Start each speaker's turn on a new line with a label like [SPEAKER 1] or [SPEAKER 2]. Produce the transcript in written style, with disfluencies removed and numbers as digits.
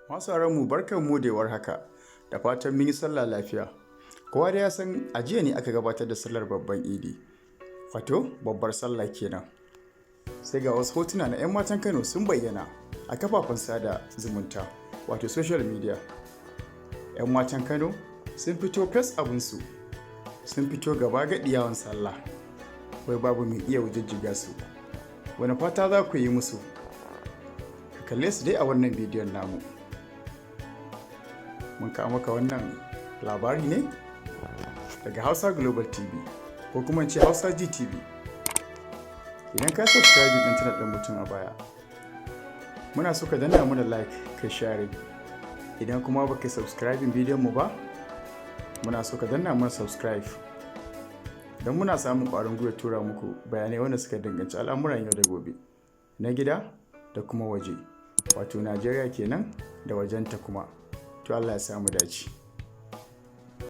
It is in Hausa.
[SPEAKER 1] Masu mu, barkan mu da haka, da fatan mun yi sallah lafiya. Kowa da ya san a jiya ne aka gabatar da sallar babban Idi, wato babbar sallah kenan. Sai ga wasu hotuna na 'yan matan Kano sun bayyana a kafafen sada zumunta, wato social media. 'Yan matan Kano sun fito fes abinsu, sun fito gaba gaɗi yawon sallah, wai babu mai iya wujijjiga su. Wani fata za ku yi musu? Ka kalle su dai a wannan bidiyon namu. Mun kawo maka wannan labari ne daga Hausa Global TV, ko kuma in ce Hausa GTV. Idan ka subscribe ɗin channel ɗin mutum a baya, muna so ka danna mana like, ka share. Idan kuma baka subscribe bidiyon mu ba, muna so ka danna mana subscribe, don muna samun ƙwarin gwiwa tura muku bayanai wanda suka danganci al'amuran yau da gobe na gida da kuma waje, wato Najeriya kenan da wajenta kuma. To, Allah ya samu dace.